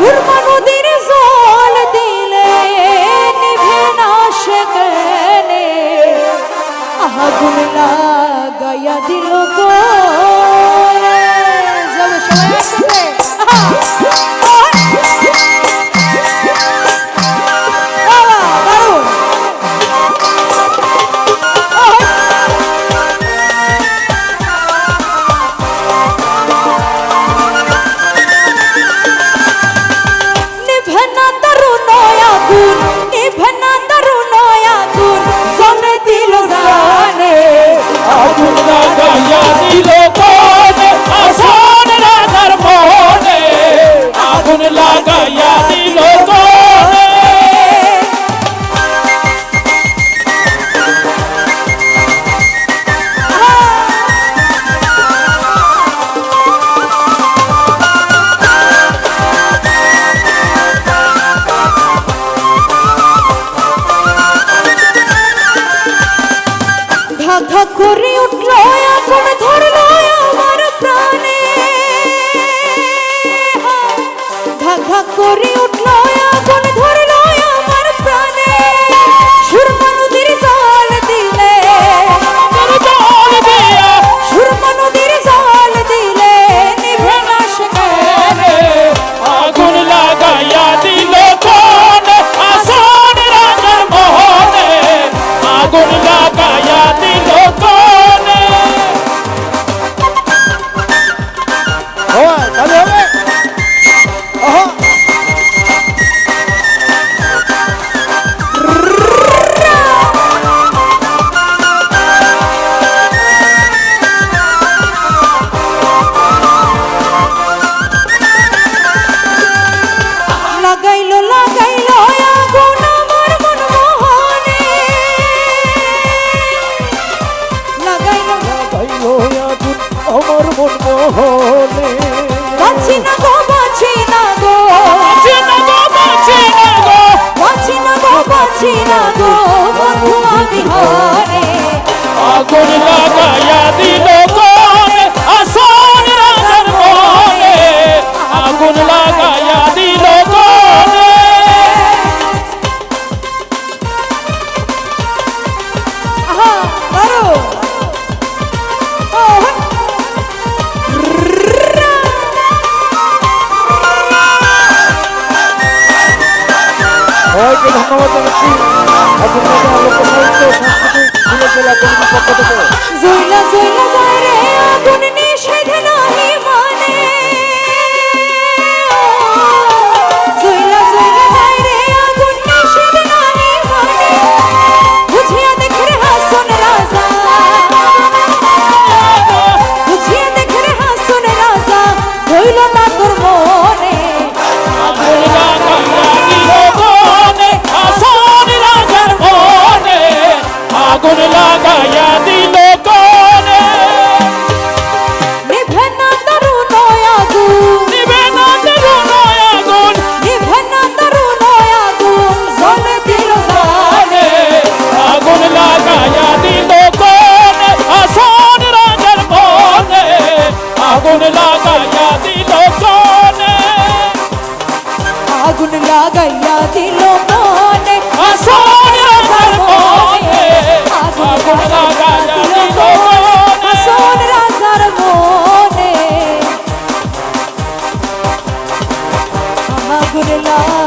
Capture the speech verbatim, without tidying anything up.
সুরমা নদীর জল দিলে নিভে না সেখানে, আগুন লাগাইয়া দিল গো। চলো, সবাই একসাথে। বাবা, দারুণ। নিভে না তরুণ আগুন, নিভে না তরুণ আগুন, জ্বলে দিল জানে। আগুন লাগাইয়া দিল কোনে, আসন রাজার মনে। আগুন লাগাইয়া দিল কোনে। ধা ধা করে উঠল আগুন, ধরল আমার প্রাণে। ধা ধা করে উঠল আগুন, ধরল আমার প্রাণে। সুরমা নদীর জল দিলে, তোর জল দিয়া। সুরমা নদীর জল দিলে নিভে না সেখানে। আগুন লাগাইয়া দিল কোনে, আসন রাজার মনে। আগুন লাগাইয়া দিল কোনে। ও, তালি হবে। ওহো। লাগাইল, লাগাইল আগুন আমার মন মোহনে। লাগাইল, লাগাইল আগুন আমার মন মোহনে। বাঁচি না গো, বাঁচি না গো। বাঁচি না গো, বাঁচি না গো। বাঁচি না গো, বাঁচি না গো, বন্ধু আমি হরে। আগুন লাগাইয়া দিল কোনে, আসন রাজার মনে। আগুন লাগাইয়া দিল কোনে। আহা, দারুণ। ও, হো। সবাইকে ধন্যবাদ জানাচ্ছি। আজকে আমরা লোক সাহিত্য ও সাংস্কৃতিক সিলেট জেলা কমিটির পক্ষ থেকে। জ্বইলা জ্বইলা যায় রে আগুন নিষেধ নাহি মানে। জ্বইলা জ্বইলা যায় রে আগুন নিষেধ নাহি মানে। বুঝিয়া দেখ রে হাসন রাজা। বুঝিয়া দেখ রে হাসন রাজা। রইল না তোর মনে। আগুন লাগাইয়া দিল কোনে, আসন রাজার মনে। আগুন লাগাইয়া দিল কোনে। নিভে না তরুণ আগুন। নিভে না তরুণ আগুন। নিভে না তরুণ আগুন। জ্বলে দিল জানে। আগুন লাগাইয়া দিল কোনে, আসন রাজার মনে। আগুন লাগাইয়া দিল কোনে। আগুন লাগাইয়া দিল কোনে। আসন রাজার মনে। আগুন লাগাইয়া দিল কোনে। আসন রাজার মনে। আগুন লাগা